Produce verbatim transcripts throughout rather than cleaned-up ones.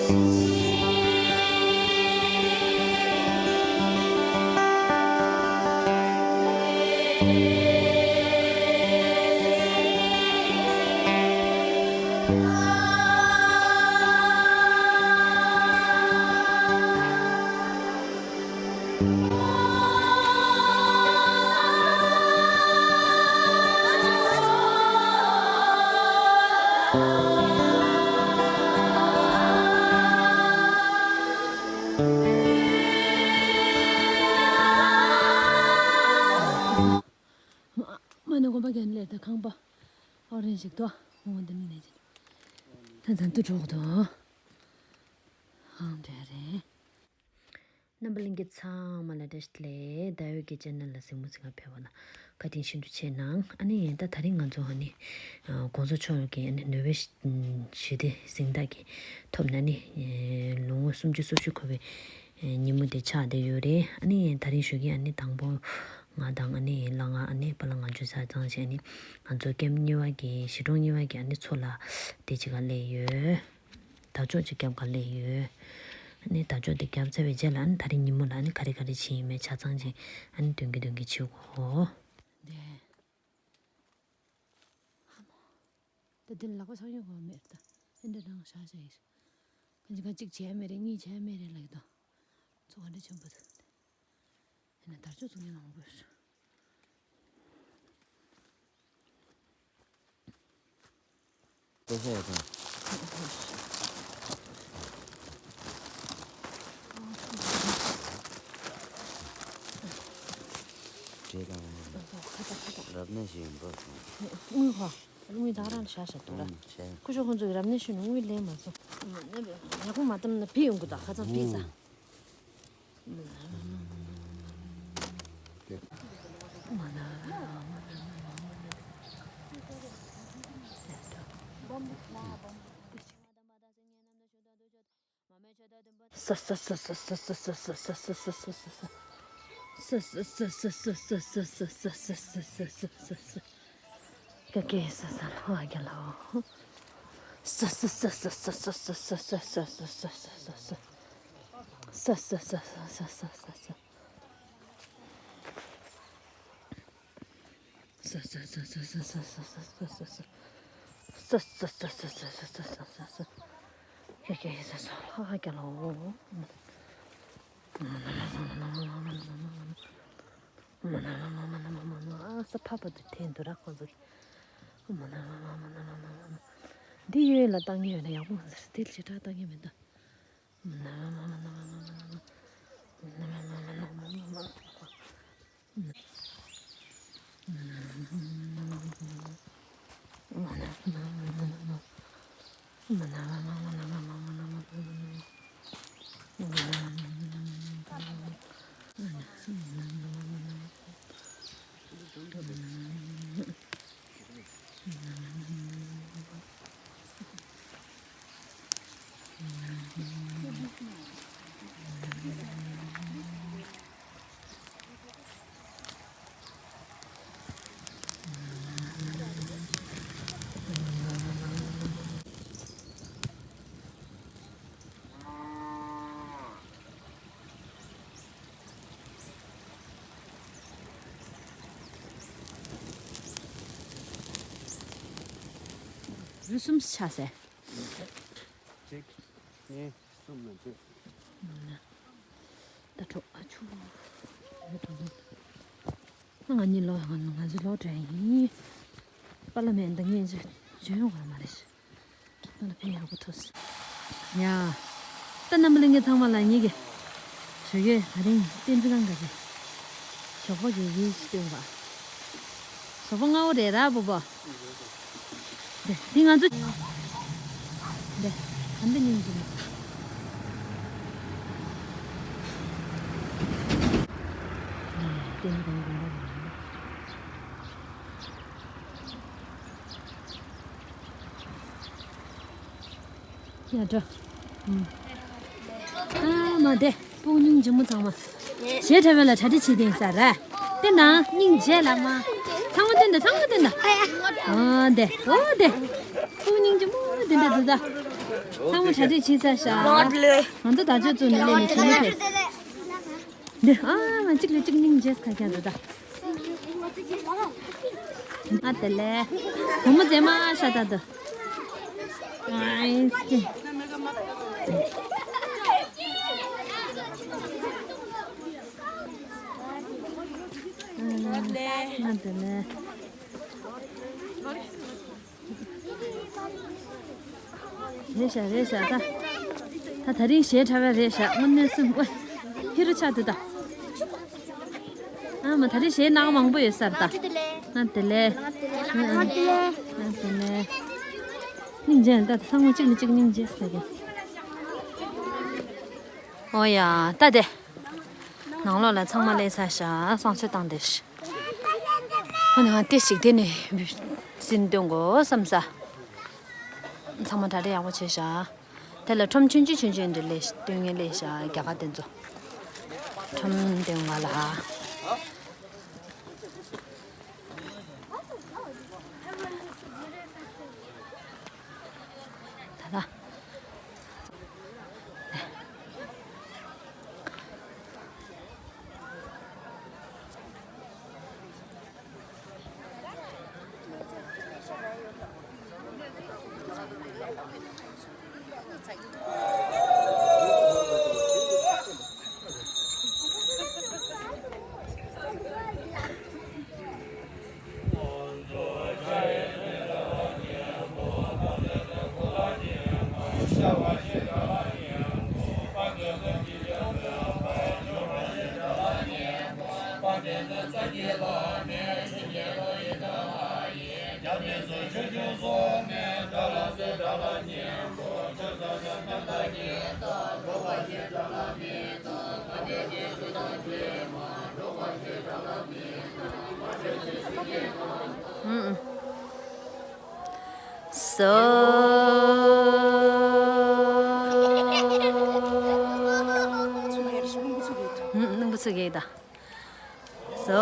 མ་ཎི་དགོན་པ་གན་ལེར་དང་ཁང་པ་ཨོ་རེན་ཞིག་ཏོ། འོ་འདི་མིན་ནས་ཅི། ད་ད་དུ་གྲོགས་དོ། ཧང་དེ་རེད། རྣམ་པ་ལྷན་རྒྱས་ཚང་མ་ལ་བཀྲ་ཤིས་བདེ་ལེགས། ཟླ་འོད་ཀྱི་ཆེ་ནལ་ལ་གཟིགས་མོ་གཟིགས་ག་ཕེབས་པ་ལ་བཀའ་དྲིན་ཤིན་ཏུ་ཆེ་གནང་། ཨ་ནི་ད་ད་རིང་ང་ཚོ་ཨ་ནི་ཨ་གོང་ས་མཆོག་གི་ཨ་ནི་ནོ་བེལ་ཞི་བདེ་གཟེངས་རྟགས་ཀྱི་ཐོབ་ནས་ཨ་ནི་ལོ་ངོ་སུམ་ཅུ་སོ་བཞི་འཁོར་བའི་ཉིན་མོ་དེ་ཆགས་བསྡད་ཡོད་རེད། ཨ་ནི་ད་རིང་ཞུ་གི་ཨ་ནི་དང་པོ་ང་དང་ཨ་ནི་ལ་ང་ཨ་ནི་པ་ལ་ང་ཆུ་ས་ཚང་ཞིག་ཨ་ནི་ང་ཚོ་ཀེམ་གཉིས་པ་གི་གཞིས་གྲོང་གཉིས་པ་གི་ཨ་ནི་མཚོ་ལ་དེ་ཅིག་ག་སླེབས་ཡོད། དར་ལྕོག་ཅིག་བརྒྱབ་ག་སླེབས་ཡོད། ཨ་ནི་དར་ལྕོག་དེ་བརྒྱབ་ཚར་བའི་རྗེས་ལ་ཨ་ནི་ད་རིང་ཉིན་མོ་ལ་ཨ་ནི་ག་རེ་ག་རེ་བྱེད་ཡིན་མེད་ཆ་ཚང་ཅིག་ཨ་ནི་སྟོན་གི་སྟོན་གི་བྱེད་དགོས། དེ། ད་དེ་ལག་པ་ཆག་ཡོང་གི་མེད་ད། ཨེ་འདྲ་རང་ཤ་ཤ་ཡིན། གང་ཅི་གང་གཅིག་བྱས་མེད་རེད། གཉིས་བྱས་མེད་རེད་ལབ་ཀྱི་འདུག་ཚོ་ག་འདྲ་ཆེན་པོ་འདུག་ཨེ་ན་དར་ལྕོག་ཚུགས་མཁན་མང་པོ་ཡོད། ལྟོ་ཤ་ཡོད་དང་། བྲེ་དང་། རབ་གནས་ཤིག་ཡིན་པ། དངུལ་ཧ། དངུལ་ད་རང་ཤ་ཤ་འདུག་ར། ཨང་། བྱས། ཁུ་ཤོ་ཁོང་ཚོ་གི་རབ་གནས་ཤིག་ནང་དངུལ་ལེན་མ་སོང་། ཡག་པོ་མ་བཏབ་ན་ཕི་ཡོང་གི་འདུག་ཁ་ཚང་ཕི་ས། ས་ཕ་པ་དུ་འཐེན་འདུག་ར་ཁོང་ཚོ། འདི་ཡོད་ལ་བཏང་ཡོད་ན་ཡག་པོ་མ་ཟེར། འདི་ལྕེ་དྲག་བཏང་ཡོད་མེད་ད། རུ་གསུམ་ཆགས་སེ། གཅིག་གཉིས། གསུམ་ལ་འདུས། ད་གྲོགས་ཨ་ཆུ། ང་གཉིས་ལོ་ང་ང་ཚོ་ལོ་དྲན་ཡིན། པ་ལ་མེད་འདི་ངས་ཅི་བྱོན་ཡོང་བ་མ་རེད། ང་ལ་ཕན་ཡག་པོ་ཐོགས། ཡ། ད་རྣམ་པ་ལྷན་རྒྱས་ཚང་མ་ལ་ངེད་ཀྱི་ཞོགས་ཀས་ད་རིང་བསྟན་འཛིན་ཁང་ག་ཅི། ཞོགས་པ་གི་ཡིས་སྟོན་པ། ཞོགས་པ་སྔ་བོ་རེད་ར་བུ་བུ། འདི་འདི་ང་ཚོ། འདི་ཧམ་པའི་སྙིང་རྗེ་མོ། འདི་ནི་རང་དགོན་པ་རེད། ཡ་འགྲོ། ཨ་མ་དེ་སྤུ་གུ་སྙིང་རྗེ་མོ་ཚང་མ། གཞས་འཁྲབ་པ་ལ་གྲ་སྒྲིག་བྱེད་དེ་ཡིན་ས་རེད། བསྟན་དང་སྙིང་རྗེ་ལ་མ། ཚང་མ་བསྟན་དང་ཚང་མ་བསྟན་དང་། ཨ་དེ་ཨོ་དེ། སྤུ་གུ་སྙིང་རྗེ་མོ་དེ་འདྲ་འདུག་ད། ཚང་མ་གྲ་སྒྲིག་བྱས་ཚར་ཤག་ང་ཚོ་དར་ལྕོག་བཙུགས་ནས་སླེབས་ནས་བྱེད་ལས་ཕེབས། འདི་ཨ་མ་གཅིག་ལ་གཅིག་སྙིང་རྗེ་ཁ་རྒྱག་འདུག་ད། ཨ་དེ་ལས། བུ་མོ་མཛེས་མ་ཤ་སྟག་འདུག་ཨ་ཨིན་སྐྱེ། ང་དེ་ནས། རེད་ཤག་རེད་ཤག་ད། ད་ད་རིང་གཞས་འཁྲབ་ཡ་རེད་ཤག་དངོས་གནས་སེམས། ཨོའི། ཧི་རུ་ཆགས་འདུག་ད། ཨ་མ་ད་རིང་གཞས་ནང་མང་པོ་ཡོད་ས་རེད་ད། ང་དེ་ལས། ང་དེ་ལས། སྙིང་རྗེ་ད། ཚང་མ་གཅིག་ནས་གཅིག་སྙིང་རྗེ་ཟེར་གི། ཨོ་ཡ་ད་དེ། ནང་ལོགས་ལ་ཚང་མ་སླེབས་ཚར་ཤག་བསང་མཆོད་བཏང་བསྡད་ཤག་ཨ་ནི་ང་ཏོག་ཙམ་དེ་ནས་སེམས་སྟོན་དགོས་བསམ་ས། ཚང་མ་གྲ་སྒྲིག་ཡག་པོ་བྱས་ཤག་དེ་ལ་ཁྲོམ་ཆུང་ཆུང་ཆུང་ཆུང་འདི་ལས་སྟོན་མཁན་སླེབས་ཤག་རྒྱ་གར་དེ་ཚོ། ཁྲོམ་སྟོན་ག་ལ། ད་ལ། ཨུམ། སོ། ཨུམ། རླུང་བུ་ཚུགས་ཀྱི་ཡོད་ད། སོ།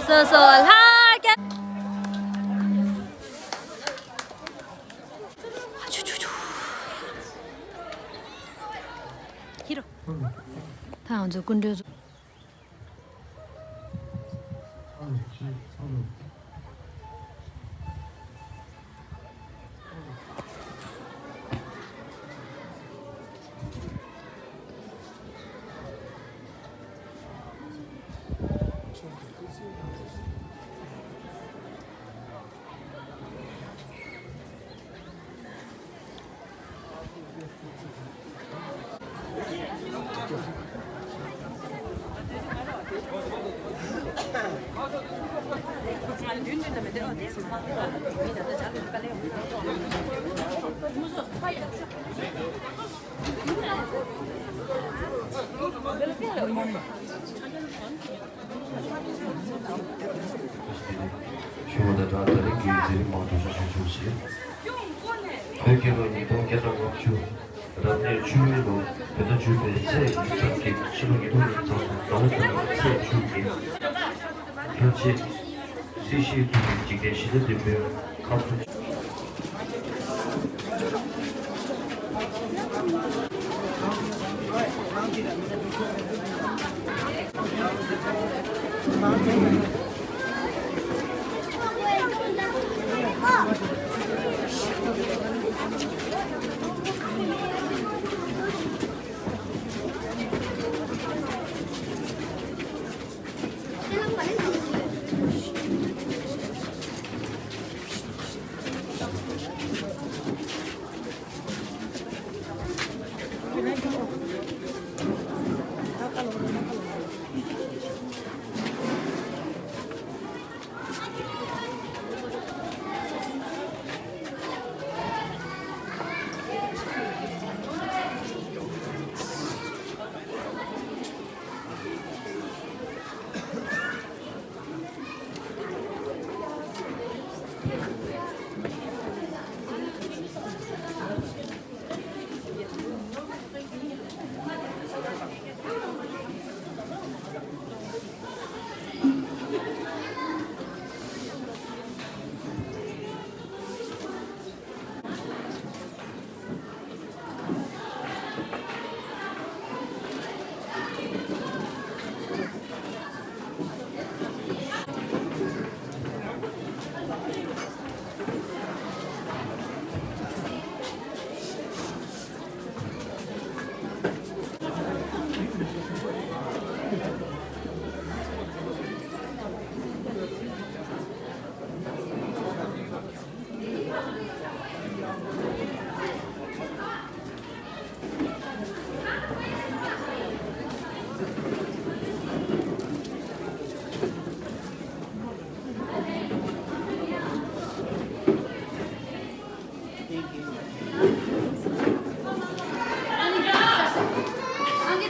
སོ་སོ་ལྷ་རྒྱལ། ཆུ་ཆུ་ཆུ། ཁྱེར་རོ། ད་ང་ཚོ་སྐུ་མགྲོན་ཚོ། ཞུ་བ་དང་སྦྲགས། ད་རེས་ཀྱི་མཛད་རིམ་མང་དུ་ཞུ་ཞུ་ཞུ་ཞེས། བོད་རྒྱལ་ལོ་ཉིས་སྟོང་བརྒྱ་དང་ལྔ་བཅུ། རབ་གནས་ཆུ་ཡོས་ལོ། བོད་ཟླ་བཅུ་པའི་ཚེས་ཉི་ཤུ་རྩ་བརྒྱད། ཕྱི་ལོ་ཉིས་སྟོང་ཉི་ཤུ་རྩ་གསུམ། ཟླ་བ་བདུན་པའི་ཚེས་བཅུ་བརྒྱད། ལྷ་རྗེ་སྲིད་ཞིའི་གཙུག་ནས་འཇིག་རྟེན་ཞི་བདེ་ལྡན་པའི་ཁམས་སུ།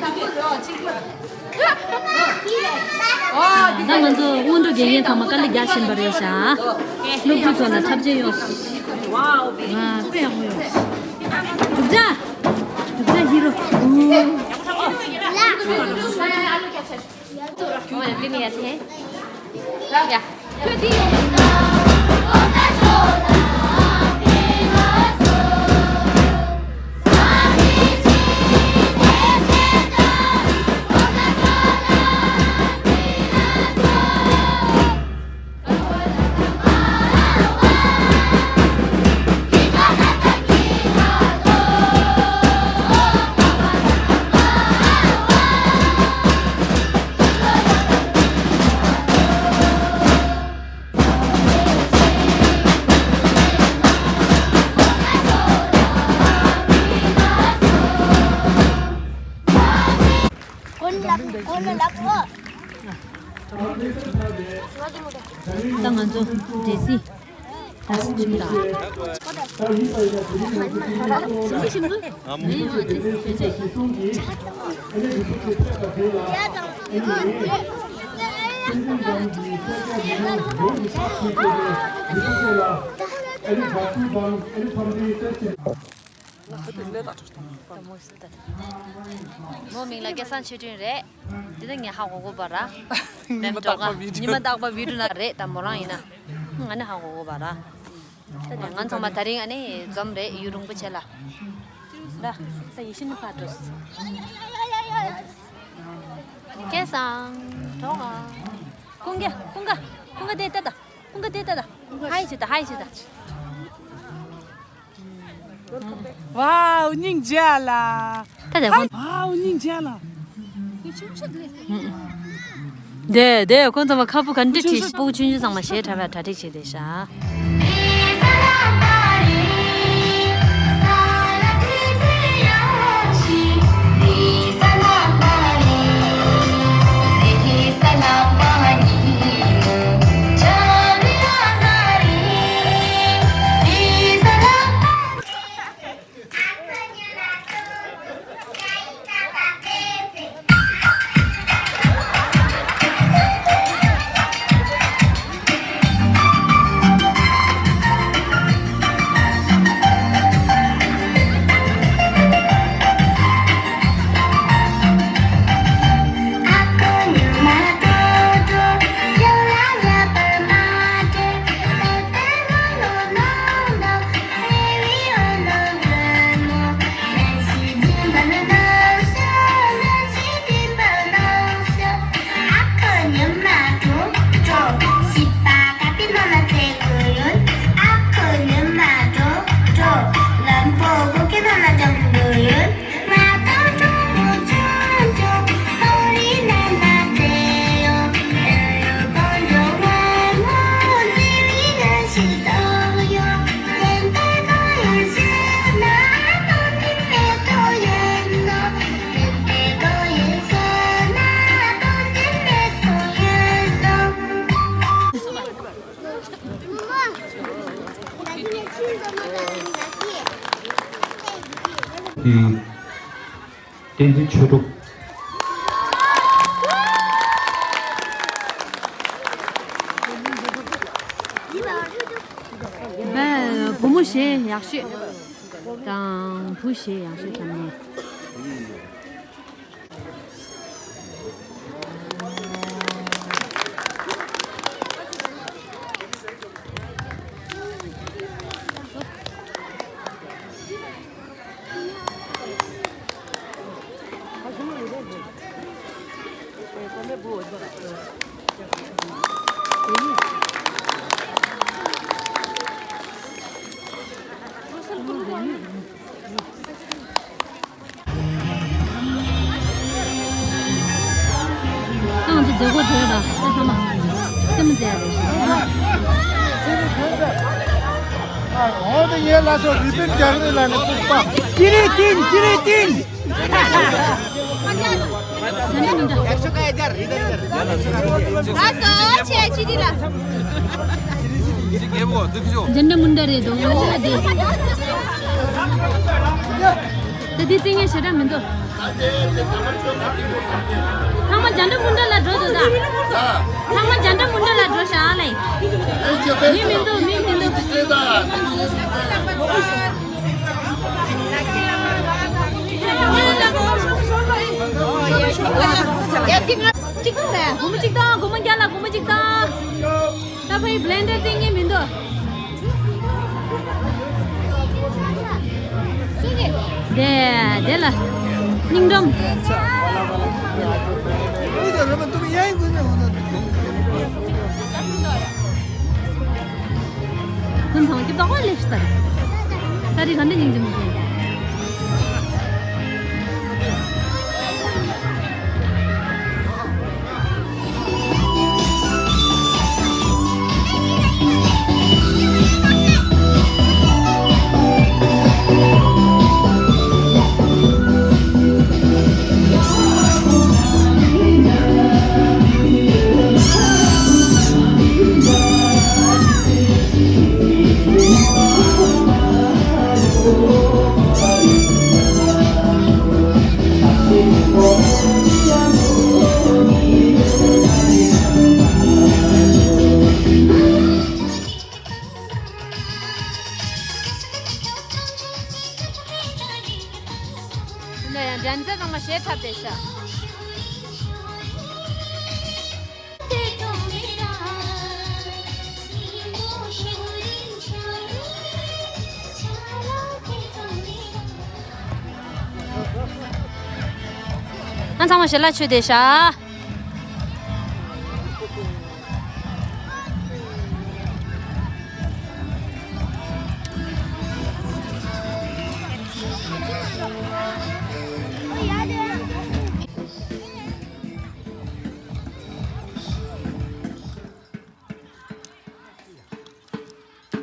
ད་ང་ཚོ་སྔོན་འགྲོ་དགེ་རྒན་ཚང་མ་དཀའ་ལས་རྒྱག་བཞིན་པ་རེད་ཤག་སློབ་ཕྲུག་ཚོ་ལ་འཁྲབ་ཆས་ཡོད། ང་དཔེ་ཡག་པོ་ཡོད། རྒྱུག་ཆ། རྒྱུག་ཆ་ཧི་རོ། ཨོ་ཡ་ཀི་ནི་ཡ་ཐེ། ཡ། ད་ང་ཚོ་འདྲེ་སྲིན་ད་ཁྱིམ་བདག་མོ་མིང་ལ་སྐལ་བཟང་ཆོས་སྒྲོན་རེད། དེ་ནས་ངས་ཧ་གོ་གོ་བ་ར། ཉི་མ་རྟག་པ་བི་ཌིའོ། ཉི་མ་རྟག་པ་བི་ཌིའོ་ན་རེད་ད་མོ་རང་ཡིན་ན། ང་ནི་ཧ་གོ་གོ་བ་ར། ད་ནས་ང་ཚང་མ་དེ་རིང་ཨ་ནི་འཛོམས་རེད་ཡུན་རིང་པོ་བྱས་ལ། ར། ད་ཡེ་ཤེས་ནི་ཕར་འགྲོ། སྐལ་བཟང་། གྲོགས་ཨ། ཀུན་དགའ་ཀུན་དགའ་ཀུན་དགའ་དེ་ལྟ་ད། ཀུན་དགའ་དེ་ལྟ་ད། ཧའི་བྱེད་ད་ཧའི་བྱེད་ད། ཝའོ་སྙིང་རྗེ་ལ། ད་དེ་ཧའི་ཁོང་། ཝའོ་སྙིང་རྗེ་ལ། དེ་དེ་ཁོང་ཚང་མ་ཁ་སྤུ་ག་འདྲ་བྲིས་ཤིག་སྤུ་གུ་ཆུང་ཆུང་ཚང་མ་གཞས་འཁྲབ་ཡ་གྲ་སྒྲིག་བྱས་བསྡད་ཤག་བསྟན་འཛིན་ཆོས་གྲུབ། བུ་མོ་གཞས་ཡག་ཤོས་དང་བུ་གཞས་ཡག་ཤོས་འཁྲབ་མཁན། ང་ཚོ་མཛད་སྒོ་དེ་ལ་ས་ཚང་མ་རྩེད་མོ་རྩེ་ཡ་རེད་ཤག་འོ་དེ་ངའི་ལ་སོ་རི་པིན་རྒྱག་རེད་ལ་ནི་ལྐུགས་པ། ཅི་རེད་ཏིན་ཅི་རེད་ཏིན། འཇན་ཌ་མུན་ཌ་རེད་དོ། ད་འདི་རྩེ་མཁན་ཞེ་དྲག་མི་འདུག་ཚང་མ་རྒྱ་འདྲ་མུ་འདྲ་ལ་འགྲོ་འདུག་ད། ཚང་མ་རྒྱ་འདྲ་མུ་འདྲ་ལ་འགྲོ་ཤག་ལེ། མི་མི་འདུག་མི་མི་འདུག་གཅིག་དང་རེད། སྒོར་མོ་གཅིག་དང་སྒོར་མོ་བརྒྱ་ལ་སྒོར་མོ་གཅིག་དང་། ད་ཕ་ཡི་བྷི་ལེན་ཌར་བཙལ་མཁན་མི་འདུག་དེ་དེ་ལ་སྙིང་འདོམས། ཁོང་ཚང་སྐྱིད་པོ་ལེགས་ཤིག་ད་རེད། ས་རི་ག་འདྲ་སྙིང་རྗེ་མི་འདུག་འདི་ཡང་འགྲན་རྩོད་ཚང་མ་ཞེ་ཚར་བསྡད་ཤག་ཨ་ཚང་མ་ཞལ་ལག་མཆོད་བསྡད་ཤག་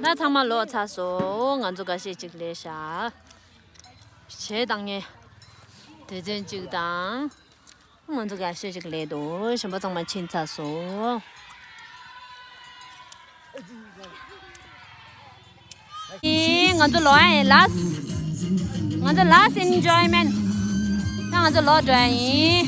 ད་ཚང་མ་ལོག་ཚར་སོང་། ང་ཚོ་འགའ་ཤས་ཅིག་སླེབས་ཤག་བྱེད་བཏང་ངེས་སྡེ་ཚན་གཅིག་དང་། ང་ཚོ་འགའ་ཤས་ཅིག་སླེབས་འདུག་གཞན་པ་ཚང་མ་ཕྱིན་ཚར་སོང་། ཨེ། ང་ཚོ་ལོག་ཡ་ཡིན། ལཱསི། ང་ཚོ་ལཱསི་ཨེན་ཇོའི་མེན་ཊི། ད་ང་ཚོ་ལོག་འགྲོ་ཡ་ཡིན།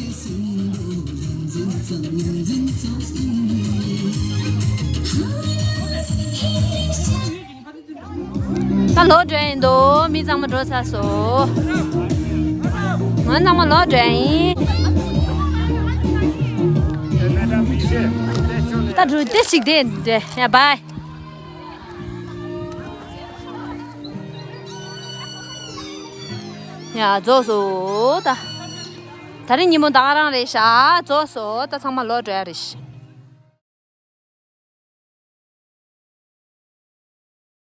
ད་ལོག་འགྲོ་ཡ་ཡིན་འདུག་མི་ཚང་མ་འགྲོ་ཚར་སོང་། ང་ཚང་མ་ལོག་འགྲོ་ཡ་ཡིན། ད་འགྲོ་དེ་ཞིག་དེ་འདྲ་ཡ་བའི། ཡ་རྫོགས་སོང་ད། ད་རིང་ཉིན་མོ་ད་ག་རང་རེད་ཤག་རྫོགས་སོང་། ད་ཚང་མ་ལོག་འགྲོ་ཡ་རེད་ཤག